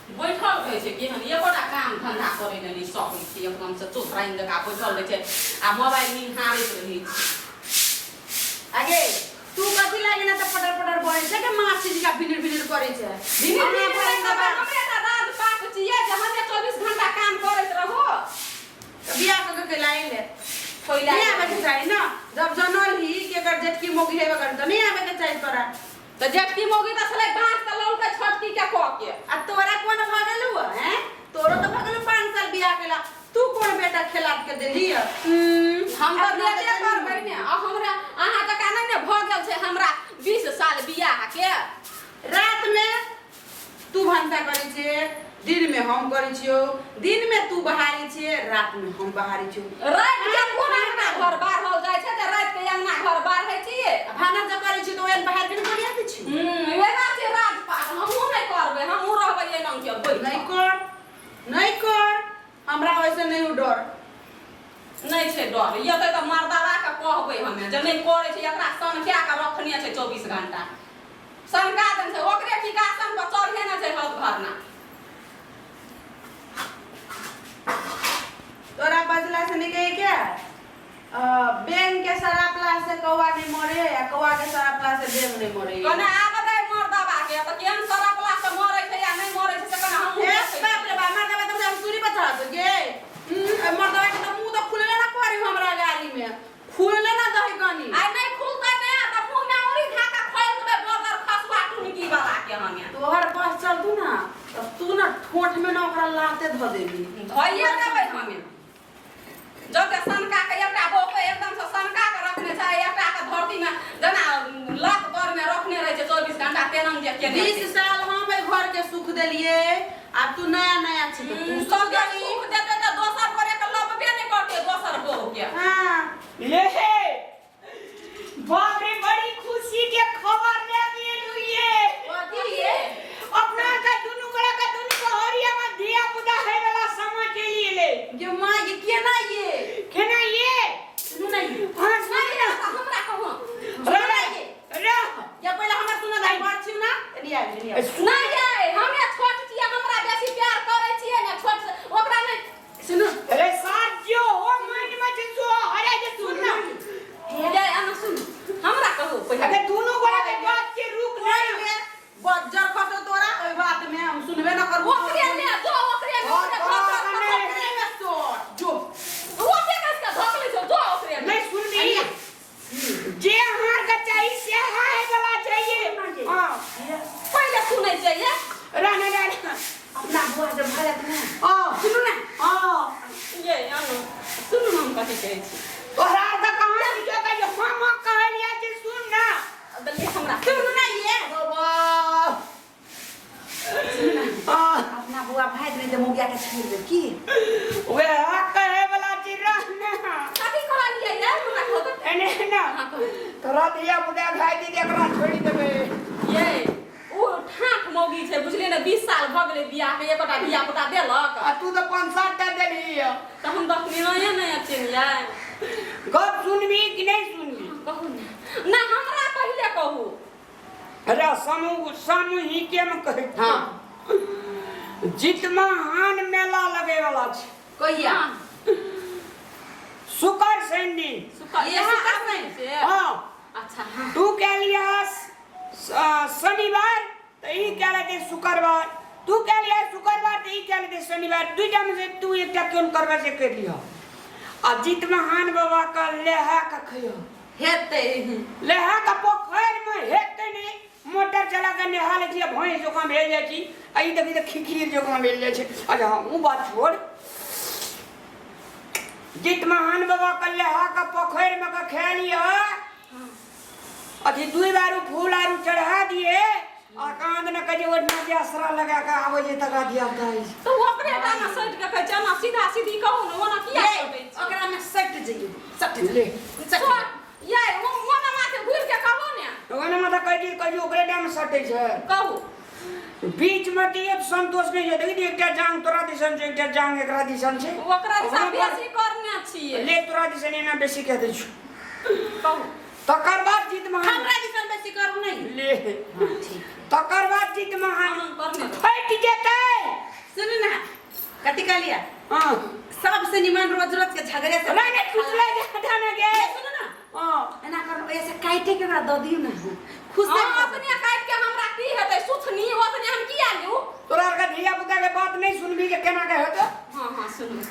बैठल रहै छै केहन एकोटा काम धंधा करै लए नहि सकै छै एकदम से चोथराइन जकाँ बैठल रहै छै आ मोबाइल निहारैत रहै छै। आगे तू कथी लागे ना त पटर पटर बनै छै के माछी जकाँ बिनिर बिनिर करै छै? बिनिर बिनिर करै छै। हमरे तऽ राज पाप छियै जे हमे 24 घंटा काम करैत रहो। तऽ बियाह कऽ के कैला अइले? कैला नहि आबे के चाही ना। जब जनल ही कि एकर जेठकी मौगी हेबे करी तऽ नहि आबे के चाही तोरा। तऽ जेठकी मौगी तऽ छलै बाँस तऽ लौलकै छोटकी के कऽ के। आ तोरा कोन भऽ गेलौ हैं? तोरो तऽ भऽ गेलौ 5 साल बियाह केला। तू कोन बेटा खेला के देली? हम तऽ देबे करबै ने। आ हमरा अहाँ जकाँ नहि ने भऽ गेल छै हमरा 20 साल बियाह के। रात में तू भनसा करै छे, दिन में हम करै छियौ। दिन में तू बहारी छियै, रात में हम बहारी छियौ। राति के कोन अंगना घर बाढ़ल जाइ छै जे राति के अंगना घर बाढ़ै छियै? आ भानस जब करै छियै तऽ ओहन बाहर के नहि दै छी। वएह छै राजपाट। हमहूँ नहि करबै, हमहूँ रहबै एना के बैठल। नहि कर, नहि कर। हमरा वैसे नहीं हो डर। नहि छै डर। एतै तऽ मर्दाबा के कहबै हमे जे नहि करै छै। एकरा सनका के रखने छै, 24 घंटा सनका देने छै। ओकरे टिकासन पर चढ़े छै हद घरना। तोरा बजला से निकले क्या? बेंग के सरापला से कौआ नहीं मरे या कौआ के सरापला से बेंग नहीं मरे। कने आब दे मर्दाबा के तऽ केहन सरपला से मरै छै या नहि मरै छै से कने हमहूँ ए देखै छियै। बाप रे बाप, मर्दबा तो हम सूरी पर चढ़ा सके। मर्दबा के तो मुंह तो खुलले ना करी, हमरा गाली में खुलले ना दही कनी। आइ नहि खुलतै ने तऽ मुँह मे औरी धाका खोलि देबै बदर खसुआ टुनकी वाला के हमे। तोहर बस चल तू ना तो तू ना ठोठ में ना ओकरा लाते धऽ देबी। धोइए देबै हमे। जते सनका के एकटा बहू के एकदम से सनका के रखने छै, एकटा के धरती में जेना लत तर में रखने रहै छै 24 घंटा तेना जे केने बीस छै। साल हम एहि घर के सुख देलिए। आब तू नया नया छी तऽ तू सुख सबके देली। सुख देतै तऽ दोसर गोरे के लपबे नहि करतै दोसर बहू के। हाँ। ले बाप रे, बड़ी खुशी के खबर ले गेलू ये। कथी ये? अपना का दुनू गोरा का दुनू बहरिया में धिया पुता है वाला समय के लिए ले। ये माँ, ये केना ये? केना ये? सुनू ना ये। हाँ, सुन ना। हमरा कहू। रह रह। या पहिले हमर सुन दाइ बड़ छियौ ना, एनी आबि, एनी आबि। सुन। नहि यै, हमे छोट छियै, हमरा बेसी प्यार करै छियै ने छोट से, ओकरा नहि। सुनू। अरे साथ जो हो मन में जे जो अरे जे सुन ना। यै, अहाँ सुनू, हमरा कहू पहिले। अरे दुनू गोरा के बात के रुक ना। पहिले बज्जर खसो तोरा ओहि बात में, हम सुनबे न करबो। ओकरे ले जो, ओकरे ले, ओकरे हाँ, धोकर हाँ, खसो। ओकरे में सोट जो। ओकरे कस के धोकले छौ, जो ओकरे ले। नहीं सुनबी, जे अहाँ का चाहिए से है वाला चाहिए। हाँ। पहिले सुनै छै ये। रहने रहने। अपना बुआ जब भऽ जायत ने। हाँ। सुनू ने। हाँ। ये अनु, सुनू, हम कथी कहै छी। तोहरा तऽ कहाँ जो कहियो हम कहलियै जे सुन ना। दलिए हमरा। सुनू ना ये। बाबा हाँ। अपना बुआ भाई नहीं तऽ मौगिया के छोड़ि देब की? वएह कहे वाला चीज रहने। कथी कहलियै ये? हमरा कहू तऽ। एने ना। हाँ, कहू। तोरा धिया पुता भाई दीदी एकरा छोड़ि देबै। ये ओ ठाठ मौगी छै, बुझलियै ने? 20 साल भऽ गेलै बियाह के, एकोटा धिया पुता देलक? आ तू तऽ पाँच सात टा देलही। तऽ हम दखनिये नहि चिन्हलियै। गप सुनबी कि नहि सुनबी? कहू ने। नहि, हमरा पहिले कहू। अरे समूह सामूहिके मे कहै। हाँ। जितमाहान मेला लगे वाला छै। कहिया? शुक्र शनि दिन। सुकर ये शुकर शुक्र शनि? से? हाँ। अच्छा, हाँ। तू कह लिया शनिवार तऽ ई कह लेते शुक्रवार, तू कह लिया शुक्रवार तऽ ई कह लेते शनिवार। दुईटा में से तू एकटा कोन करबे से कर लिह। आ जितमहान बाबा का लेहा के खइह। हेतै? लेहा के पोखरि में हेतै नहि, मोटर चला के नहा लै छी आ भैंस जकाँ भेल जाइ छी। आ ई देखी तऽ खिखीर जकाँ भेल जाइ छै। अच्छा हाँ, ओ बात छोड़। जितमहान बाबा के लेहा के पोखरि में के खा लिह, अथी दुई बार फूल आरू चढ़ा दिए आ कांद न कजे ओढ़ना जे असरा लगा के आबै जे तकरा दिया पुता होइ छै। तऽ ओकरे टा ने सटि के कहै छै, एना सीधा सीधी कहू ने, ओना किया ये सटै छी? ओकरा में सटि जइयौ, सटि ले। जइयौ, सटि जइयौ। यै, ओना माथे घुरि के कहू ने। ओना माथा कहै छी, कहै छी ओकरे टाइम सटै छै। कहू। बीच में तऽ एक संतोष नहि छै। देखी, एकटा जांग तोरा दिसन छै, एकटा जांग एकरा दिसन छै। ओकरा दिशा ओकरा बेसी करने छियै। ले, तोरा दिसन एना बेसी कह दै છું। कहू। तकर बाद जीत महान। हमरा दिसन बेसी करू नहीं। ले। हाँ, ठीक। तकर बाद जीत महान। हम करने। फटि जेतै। कहलिया हाँ सबसे निमन रोज रोज के झगड़े से नहीं नहीं टूटले जाता ना गे सुनो ना हाँ एना कर ऐसे काटे के ओकरा दऽ दियौ ना खुश हाँ, अपने काटि के हमरा की हेतै सुथनी ओतने हम किया लियौ तोरा आरके धिया पुता के बात नहीं सुनबी जे केना के हेतै हाँ हाँ सुनू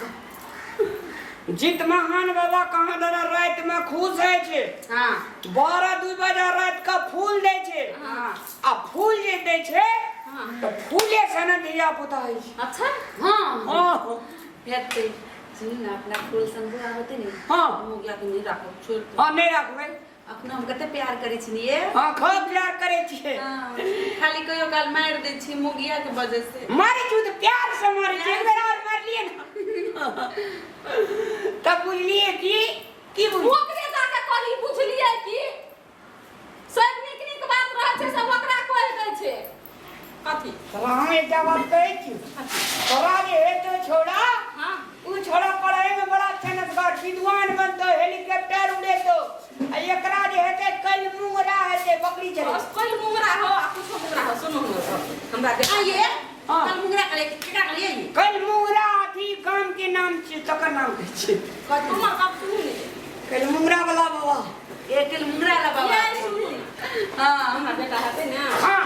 जीत महान बाबा कहाँ दरा राति में खुश होइ छै हाँ 12-2 बजे राति के फूल दै छै हाँ आ फूल जे दै छै हाँ। तऽ फूले से ने धिया पुता होइ छै अच्छा हाँ हाँ हेतै सुनू ने अपना फूल सन बुआ होतै ने हाँ। हो गया कि नहीं राखब छोड़ दो हाँ नहीं राखबै अखनो हम कते प्यार करै छी ये हाँ खूब प्यार करै छियै हाँ, खाली कहियो काल मारि दै छी मुगिया के वजह से मारै छी तऽ प्यार से मारै छी एक बेर और मारलियै ने तब बुझलियै कि की बुझ ओकरे जाके कही बुझलियै कि सब नीक नीक बात रहै छै सब ओकरा कहि दै छै कथी तोरा हम एकटा बात कहै छी तोरा जे हेतौ छोड़ा हाँ उ छोड़ा पढ़ाई में बड़ा चनसगर विद्वान बनतो हेलीकॉप्टर उड़ेतो आ एकरा जे हेतै कल मुंगरा हेतै बकरी चले बस कल मुंगरा हो आ कुछो मुंगरा हो सुनू हमर सब हमरा आ ये हाँ। कल मुंगरा कले केकरा कलिए ये कल मुंगरा अथी गाम के नाम छी तकर नाम कहै छी कथी हमर गप सुनू ने कल मुंगरा वाला बाबा ये कल मुंगरा ला बाबा ये सुनू ने हां हमर बेटा हेतै ने हाँ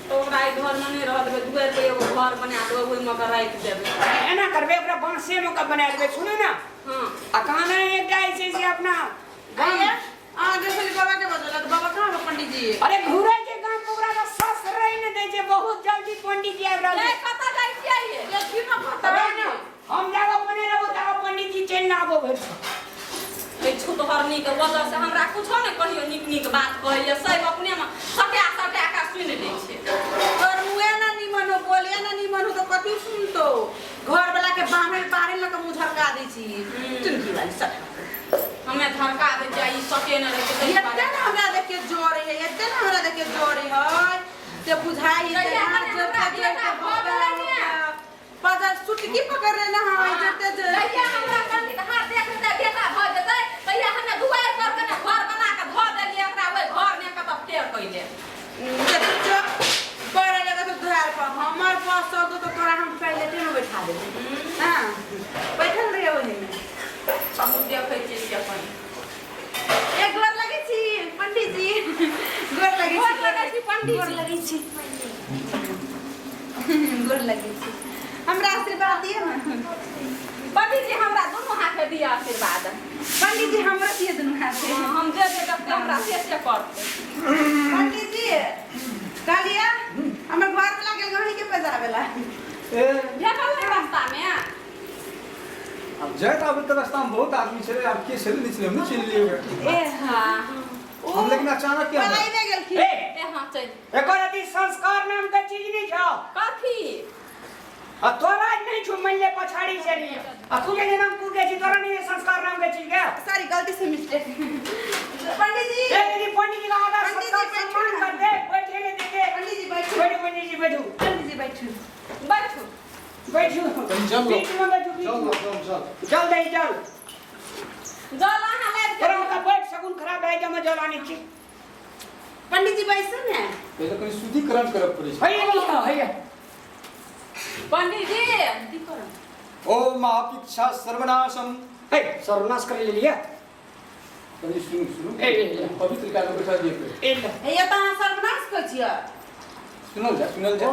तऽ ओकरा एहि घरमे नहि रहऽ देबै दुआरि पर एगो घर बना देबै ओहिमे ओकरा राखि देबै एना करबै ओकरा बांसे में के बना देबै सुनू ने हँ आ कहना एकटा जे छै से अपना गाम आइए अहाँ गेल छली बाबा के बजल तऽ बाबा कहाँ पंडित जी अरे घुरै छै गाम पर ओकरा तऽ सस रहि नहि दै छै बहुत जल्दी पंडित जी आबि रहल ये छै कतऽ जाइ छियै ये देखी ना पता तबे ने हम जाबऽ बने रहबो ताबऽ पंडित जी चलि ने आबो भरि एहि छुतहरनीके वजहसँ हमरा कुछो नहि कहियो नीक नीक बात कहैए सब अपनेमे सटा सटा कऽ सुनि लै छै तोर मुँहे ना निमन हो बोलिए ना निमन हो तो कथी सुनतो घर वाला के बान्हे पारे लऽ के मुँह झरका दै छी चुनकी वाली सब हमे धड़का दै छियै ई सटे नहि रहै छै ताहि एते दुआरे। ने हमरा देख के जोरे है एते ने हमरा देख के जोरे है से बुझाई है जहिया कने हमरा बेटा भऽ गेलै ने। पजर सुटकी पकड़ लेने है जते जे जहिया हमरा पंडित हाथ देख लेतै बेटा भऽ जेतै तहिया हमे दुआरि पर कने घर बना कऽ धऽ देलियै एकरा ओहि घर मे कतऽ फेर कइले बड़ा जगह तो दुआर पर हमर पास सब तो तोरा हम टॉयलेटे में बैठा देबै हां बैठल रहिए ओही में हमहूँ देखै छियै से अपन ए गोर लगै छी पंडित जी गोर लगै छी गोर लगै छी पंडित गोर जी। लगै छी गोर लगै छी हमरा आशीर्वाद दिअ ने पंडित जी हमरा दुनू हाथे दिअ आशीर्वाद पंडित जी हमरा दिअ दुनू हाथे हाँ, हम जे जे देखतै हमरा से से करतै पंडित जी कहलियै हमर घर वाला गेल गहनी के बजाबे ला ए भेटल नहि रास्तामे आब जाइत आबैत तऽ रास्तामे बहुत आदमी छलै आब के छलै नहि छलै हम नहि चिन्हलियै ओकरा। ए हाँ हम लेकिन अचानक के पलाइने गेलखिन ए ए हाँ चल एकर अथी संस्कार नाम के चीज नहीं छौ कथी आ तोरा नहीं छौ मान ले पछाड़ी से नहीं आ तू के नाम तू के छी तोरा नहीं है संस्कार नाम के चीज के सॉरी गलती से मिस्टेक पंडित जी ए दीदी पंडित जी का आदर पंडित जी सत्कार बैठू सम्मान ना। कर दे बैठे ले दे दे पंडित जी बैठू बैठू पंडित जी बैठू पंडित जी बैठू बैठू बैठू कनी चल लो। बीच में बैठू बीच चल में चल चल चल दे चल जल अहाँ लाबि तोरा के ओतऽ बैठ सकुन खराब भए जाय जल आनै छी पंडित जी बैसू ने पहिले कनी शुद्धिकरण करऽ पड़ै छै हैया लिखा हैया पंडित जी ओम आपिक्षा सर्वनाशम हे सर्वनाश कर लेलियै कनी सुनू सुनू ए, ए, ए। पवित्र कए कऽ बैठा दिअ पहिले। ए ले हे तऽ अहाँ सर्वनाश कहै छियै सुनल जाय सुनल जाय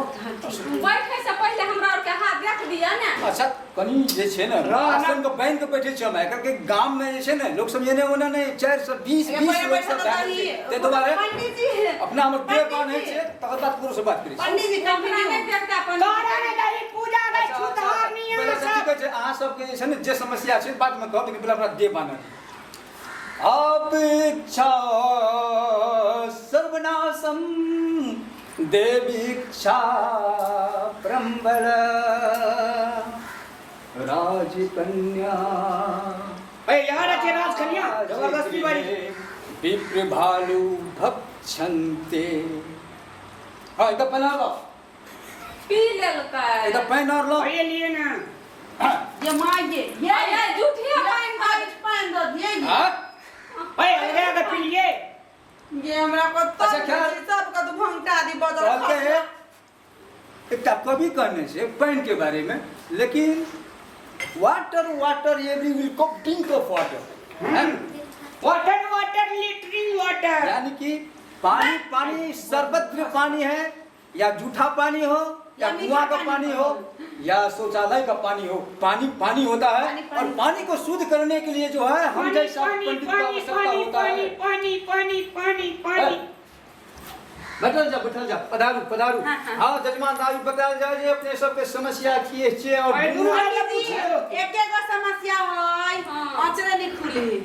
बैठे से पहिले हमरा आरके हाथ देख दिअ ने अच्छा कनी जे छै ने रह, आसन के बान्हि के बैठे छियै हम एकर के गाम में जे छै ने लोक सब एने ओने नहि 420 ए, 20 पहिले लोक बैठल सब तऽ भए दही। गेल छै। ताहि दुआरे पंडित जी अपना हमर देह पंडित बान्है जी। छै तकर बाद ककरो से बात करै छी पंडित जी हमरा कंटिन्यू नहि देखता पंडित तोरा ने दही पूजा गई अच्छा, अच्छा, छुतहार अच्छा। नियम पहिले से की सब कहै छै अहाँ सबके जे छै ने जे समस्या छै बाद में कहब लेकिन पहिले अपना देह बान्हल अपेक्षा सर्वनाशम देवीक्षा प्रम्बल राजकन्या ए यहाँ रखे राज कन्या जबरदस्ती बारी विप्र भालु भक्षन्ते हाँ एकदम पानि लो पी लेलकै एकदम पानि और लो ये लिए ना ये माँ ये ये ये झूठे पानि पानि पानि दऽ दियै ने हाँ ए अलगे अलगे पी लिए ये हमरा कतऽ अच्छा, खैर। सब कतौ भंगटा दी बजल कहलकै एकटा कवि कहने छै पानि के बारे में लेकिन Water water every will cup drink of water. Water water littering water. यानी कि पानी पानी सर्वत्र पानी है, या जूठा पानी हो या या मीठा कुआं का पानी पानी हो। हो या शौचालय का पानी हो, पानी पानी होता है। पानी, पानी। और पानी को शुद्ध करने के लिए जो है हम पानी जैसा पानी पंडित का पानी आवश्यकता पानी होता पानी है। पानी पानी पानी पानी। बैठल जा, बैठल जा, पधारू पधारू। हाँ, हाँ। हाँ जजमान दादी बतायल जाए जे अपने सबके समस्या की छियै और अरे दुनू दुनू पंडित जी एके गो समस्या है। हाँ। अचरा नहीं खुली।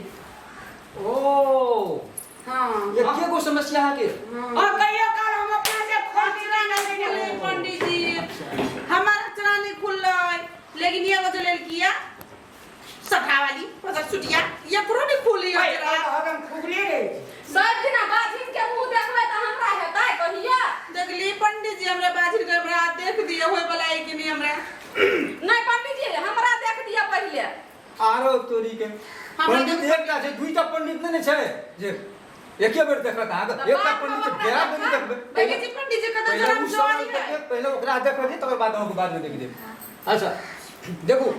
ओ हाँ एके गो समस्या है के? और कहियो काल हम अपना से खोल अचरा नहीं खुली पंडित जी, हमार अचरा नहीं खुललै, लेकिन ये गो जो लड़किया सखा वाली पचास छुटिया एकरो नहीं खुली अचरा। हम खुगले रहे छी। सब दिना बाझिन के मुंह देखबै तऽ हमरा हेतै कहिया? देखली पंडित जी हमरा बाजिर के हमरा देख दिए होय वाला है कि नहीं हमरा। नहीं पंडित जी हमरा देख दिया पहिले। आरो तोरी के हमरा पंडित देखो- एकटा छै, दुईटा पंडित नहि ने छै जे एके बेर देखत अहाँके। तऽ एकटा बादमे पंडित छै, ओकरा बेरा बेरी देखब। देखबै। पंडित जी पंडित जी के तऽ पहिले जरा उ सवाल जरी है। देखबै, पहिले ओकरा देखऽ दियै, तकर बाद अहाँके बादमे देख देब। अच्छा देखू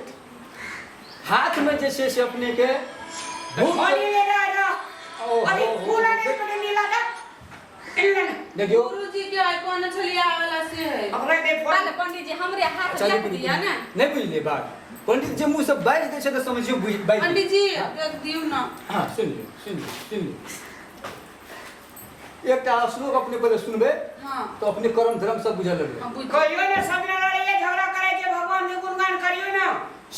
हाथ में जे छै से अपने के बहुत पानी ले रहा है ओ, अभी हो, हो, फूल आने देख- के नीला का इल्ला ना। देखियौ गुरु जी के आइ कोन छलिया वाला से है। हमरा दे फोन। पहिले पंडित जी हमरे हाथ अच्छा, देख नहि दिया बुझलियै। ने। नहि बुझलियै बात। पंडित जे मुँह से बाजि दै छै तऽ समझियौ बुझि बाजि पंडित जी हाँ। देख दियौ ना। हाँ सुनि लियौ सुनि लियौ सुनि लियौ। एकटा श्लोक अपने पहिले सुनबै हाँ तऽ अपने कर्म धर्म सब बुझऽ लगबै। हम बुझ कहियो ने सब ना लड़ाइए झगड़ा करे के भगवान के गुणगान करियो ना।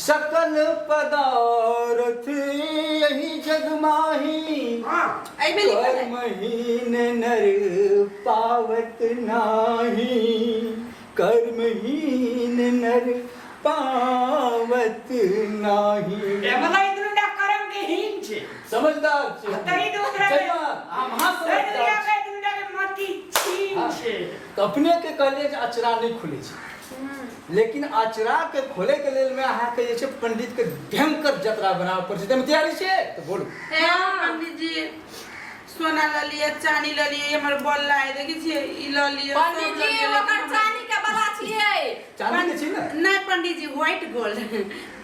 सकल पदार्थ यही जग माही, हाँ एहिमे लिखल है। कर्महीन नर पावत नाही, कर्महीन नर पावत नाही। ए मतलब इतना कर्म के हीन छे। समझदार छी। तरी दूसरा के- जयमान, अहाँ महा तरी दुनिया समझदार छी। के दुनिया के मति छीन हाँ। छे। तऽ अपने के कहलियै जे अचरा नहि खुलै छै, लेकिन अचरा के खोले के लेल में अहाँके जे छै पंडित के भयंकर जतरा बनाबऽ पड़ै छै। ताहिमे तैयारी छियै तऽ बोलू। हे पंडित जी सोना ल लिअ चानी ल लिअ, हमर बल्ला है देखै छियै ई ल लिअ। सब पंडित लऽ जी लिअ, ओकर लेकिन हमरा- चानी के बला छियै। चांदी के छी ने? नहीं पंडित जी व्हाइट गोल्ड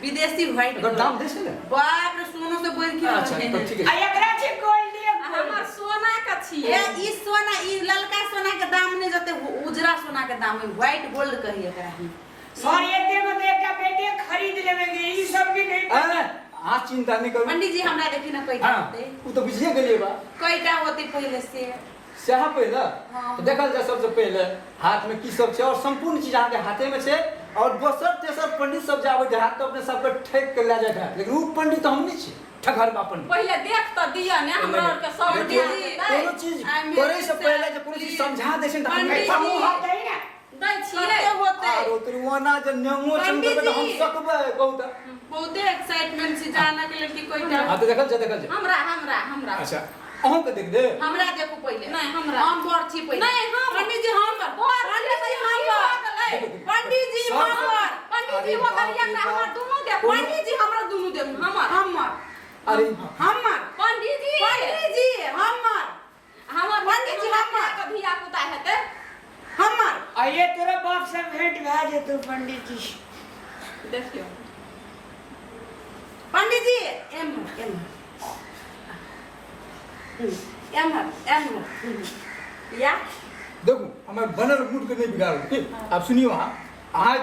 विदेशी व्हाइट एकर दाम दै छै ने? बाप रे सोनो से बढ़ के अच्छा तब ठीक आ है। एकरा छे गोल्ड आ हमर सोना के छियै। ए ई सोना ई ललका सोना के दाम नहीं जते उजरा सोना के दाम है, व्हाइट गोल्ड कही एकरा ही। सर एते में तो एकटा बेटे खरीद लेबेंगे ई सब भी नहीं। अहाँ चिंता नहीं करू। पंडित जी हमरा देखी ना कईटा हाँ होते। उ तऽ बुझिए गेलियै बा। कईटा होते पहिले से? सएह पहिले। हाँ। तऽ देखल जाय सबसँ पहिले हाथ में की सब छै और सम्पूर्ण चीज अहाँके हाथे में छै। और दोसर तेसर पंडित सब जे आबैत हैत तऽ अपने सबके ठकि के लए जाइत हैत, लेकिन उ पंडित हम नहि छी, ठकहरबा पंडित। पहिले देख तऽ दिअ ने हमरा आर के सब देखियौ, दिया देतै। कोनो चीज I'm करै से very पहिले sad, जे कोनो चीज please. समझा दै छै ने तऽ हम पंडित हम जी। हाथ दही ना। दै छियै। कते होते? आरो त्रिवना जे नेमो छै पंडित तऽ हम जी। सकबै कहू तऽ। बहुते एक्साइटमेंट छै जाना के लेल कि कईटा। हाँ तऽ देखल जाय देखल जाय। हमरा हमरा हमरा अच्छा अहूँ के देख दे। हमरा देखू पहिले। नहीं, हमरा। हम बड़ छी पहिले। नहीं, हम। पंडित जी हम बड़ पंडित जी छियै, हम की भऽ गेलै? पंडित जी सब- हमर। पंडित जी अरे हो बाप गेलियै रे एकरा बाप। हमर दुनू देखू। पंडित जी हमरा दुनू देखू। हमर। हमर। अरे हमर। पंडित जी। पंडित जी हमर। हमर पंडित जी हमर। के धिया पुता हेतै। हमर। आ ये तोरा बाप से भेंट भए जेतौ पंडित जी। देखियौ पंडित जी एम्हर एम्हर एम्हर एम्हर या देखू हमर बनल मूड के नहि बिगाड़ू ठीक। आब सुनियौ अहाँ अहाँ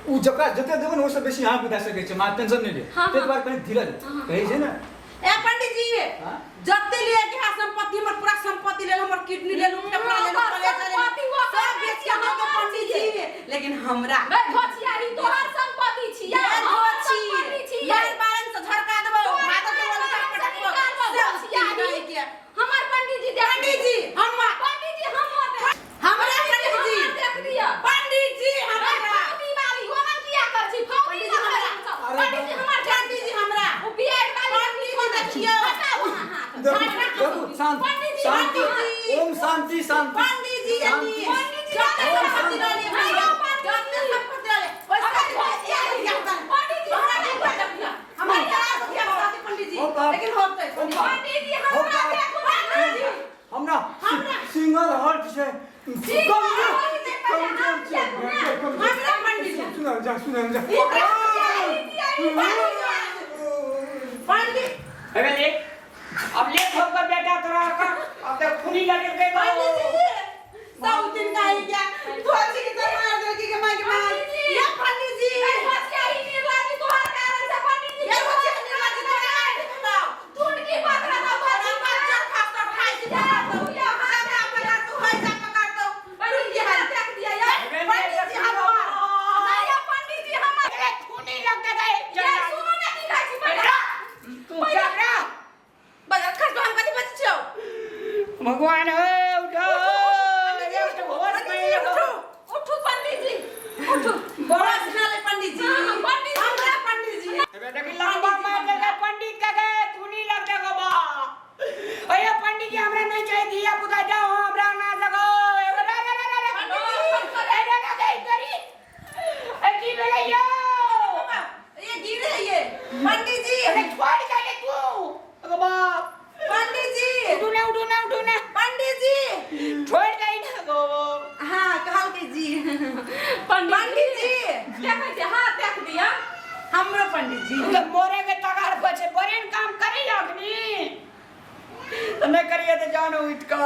उ जकरा जते देबै ने ओहिसँ बेसी अहाँ बुझा सकै छी, अहाँ टेंशन नहि लिअ। हाँ, ताहि हाँ। दुआरे कनि धीरज हाँ। कहै छै ने। ए पंडित जी हाँ? जते लिए के है संपत्ति हमर पूरा संपत्ति लेल हमर किडनी लेल फेफड़ा लेल ओकर कलेजा लेल संपत्ति ओकर सब बेच के दऽ दो पंडित जी, लेकिन हमरा रे धोछिया ई तोहर संपत्ति छियै, ये हमर धोछी संपत्ति छियै। मार बारन से झड़का देबो तोहर भादो के मार वाला बारन से पटकबो निकालबो, सब धोछिया किडनी ई। के। हमर पंडित जी देख पंडित जी हमर पंडित जी हमर हमरा पंडित जी हमर देख दिअ। पंडित जी रे हमरा फौजी वाली ओना किया कर छी? फौजी पंडित जी वाली हमरा। हमसब। अरे पंडित जी हमर देख पंडित जी हमरा उ बियाह वाली पंडित जी देखियौ। हटाउ अहाँ हाथ। देखू देखू शांति पंडित जी, शांति पंडित जी। ओम शांति शांति पंडित जी शांति। यदि पंडित जी, जते ओम संपत्ति शांति। लऽ लिए, नहीं, यौ पंडित जते जी। संपत्ति लऽ लिए, ओहि अरे सब धोछिया एक ई। पंडित जी हमरा नहीं पता। हमरा चार रुपया बता दे पंडित जी। ओ बाप। लेकिन होतै ओ बाप। पंडित जी हमरा ओ बाप। देखू पंडित जी। हमरा सिंगल हार्ट छै। सिंगल हार्ट छै, कमजोर छै। हमरा पंडित जी। सुनल जा सुनल जा। ओकरा पंडित अबे ले अब ले ठोक कर बेटा तोरा का अब तो खूनी लगे गई पंडित जी सब दिन का ही क्या धोती के तरह मार दे के मां के मार ये पंडित जी ए होशियारी निर्लाजी तोहार कारण से पंडित जी ये होशियारी निर्लाजी तोहार कारण से। टुनकी पकड़ा ना तोरा बच्चा खास खाई छी तू या हाथ पकड़ तू हाथ पकड़ दो पंडित जी हाथ रख दिया यार पंडित जी हमार नहीं ये पंडित जी हमार अरे खूनी लगता गए ये सुनो ना की खाई छी पहिले तू जा बजार खस हम कथि बच छियो भगवान हो उठो अरे उठो, होश में पंडित जी रहो। उठो उठू पंडित जी उठू बस ना ले पंडित जी हाँ, पंडित जी। हमरा पंडित जी अबे देखी लंबा मार देगा पंडित का गए खूनी लग जाएगा बा अरे पंडित जी हमरा नहीं चाहिए धिया पुता जाओ हमरा ना जगो अरे रे रे रे रे अरे रे रे करी अरे की भेलै यो ये गिर है ये पंडित जी अरे छोड़ के ले तू अरे बाप पंडित जी उठू ना उठू ना उठू ना पंडित जी छोड़ दे ना गो हाँ कहल के जी पंडित जी देखै छी हाथ देख दिया हमरो पंडित जी तो मोरे के तगार पर छे बरेन काम करी अखनी तो नहीं करिए तो जानो उठ के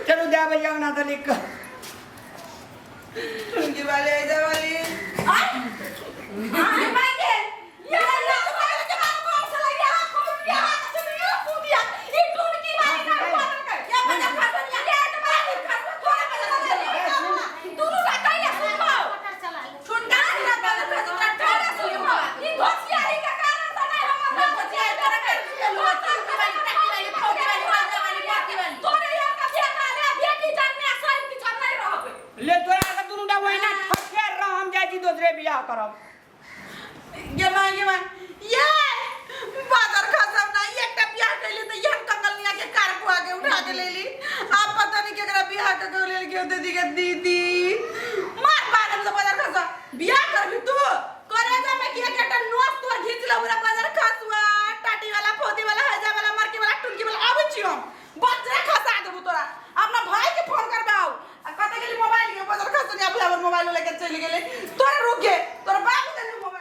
चलो जा भैया ना तो लिख टुनकी वाले ऐसा वाली आय आय मांगे ये ला के मार कौन सा लग रहा खून दिया हाथ से ये खून दिया ये टुनकी मारी ना पागल कर ये बजा खासन ये तो मारी खासन थोड़ा बजा दुनु का कइले सुनबो छुनका ना बजा खासन थोड़ा सुनबो ई धोसियारी के कारण से नहीं हमर ना धोसियारी के कारण से लोग टुनकी वाली, टुनकी वाली, फौजी वाली, राजा वाली, पार्टी वाली। तोरे यार का बेटा ले बेटी जन्मे सही पीछा नहीं रहबे ले तोरा के दुनू टा वहिना ठकेर रह हम जाइ छी दोसरे बियाह करब ये मां ये मां ये बाजार खसब ना एकटा बियाह कैली त यहन कंगलनिया के कार पुआ के उठा के लेली आप पता नहीं केकरा बियाह के के लेल के दीदी के दीदी मार बार हम बाजार खसब बियाह करबी तू करे जा में किया के एकटा नोस तोर घीच ले पूरा बाजार खसुआ टाटी वाला फौजी वाला हैजा वाला मरकी वाला टुनकी वाला आबै छी हम बजरे खसा देबू तोरा अपना भाई के फोन करबाऊ आ कत गेली मोबाइल के बाजार खसनी अपना मोबाइल लेके चलि गेलै तोरा रुक गे तोरा बाबू देलु मोबाइल।